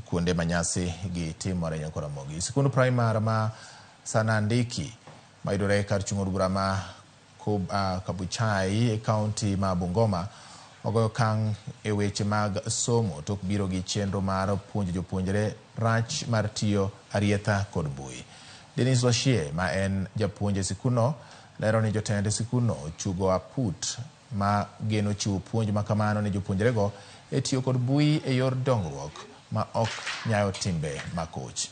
Kuonde ma nyasi gi timore nyakwa Ramogi. Sikund primar ma Sanandiki mayudore kar chung' od bura ma Kabuchai e kaunti ma Bungoma ogoyo okang' e weche mag somo tok biro gi chenro mar puonjo jopuonjre rach mar tiyo arietha kod mbui. Dennis Washie ma en japuonj e sikundno lero ni jotend sikundno ochugo aput ma geno chiwo puonj ma kamano ne jopuonjrego e tiyo kod mbui e yor dongruok ma ok nyayo timbe makoch.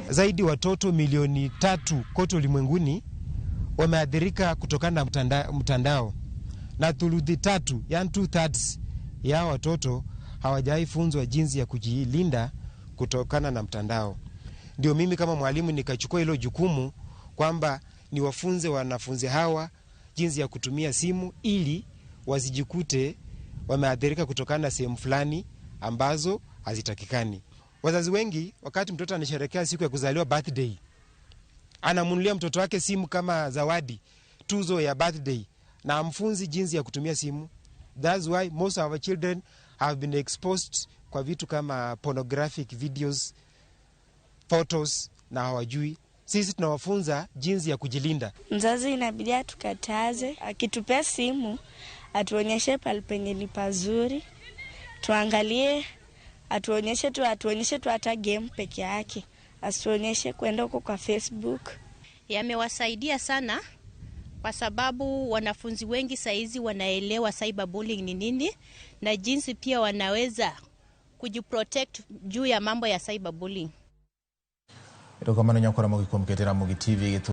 Zaidi watoto milioni 3 kote ulimwenguni wameathirika kutokana na mtandao, na thuluthi tatu, yani 2/3 ya watoto hawajawahi funzwa jinsi ya kujilinda kutokana na mtandao. Ndio mimi kama mwalimu nikachukua hilo jukumu kwamba niwafunze wanafunzi hawa jinsi ya kutumia simu ili wasijikute wameathirika kutokana na sehemu fulani ambazo hazitakikani. Wazazi wengi wakati mtoto anasherehekea siku ya kuzaliwa, birthday, anamnunulia mtoto wake simu kama zawadi, tuzo ya birthday, na amfunzi jinsi ya kutumia simu. That's why most of our children have been exposed kwa vitu kama pornographic videos, photos na hawajui. Sisi tunawafunza jinsi ya kujilinda. Mzazi inabidi atukataze, akitupea simu atuonyeshe pale penye ni pazuri, tuangalie, atuonyeshe tu hata game peke yake, asituonyeshe kwenda huko kwa Facebook. Yamewasaidia sana kwa sababu wanafunzi wengi saizi wanaelewa cyberbullying ni nini na jinsi pia wanaweza kujiprotect juu ya mambo ya cyberbullying. Erokamano nyakwa Ramogi kuom keto Ramogi TV.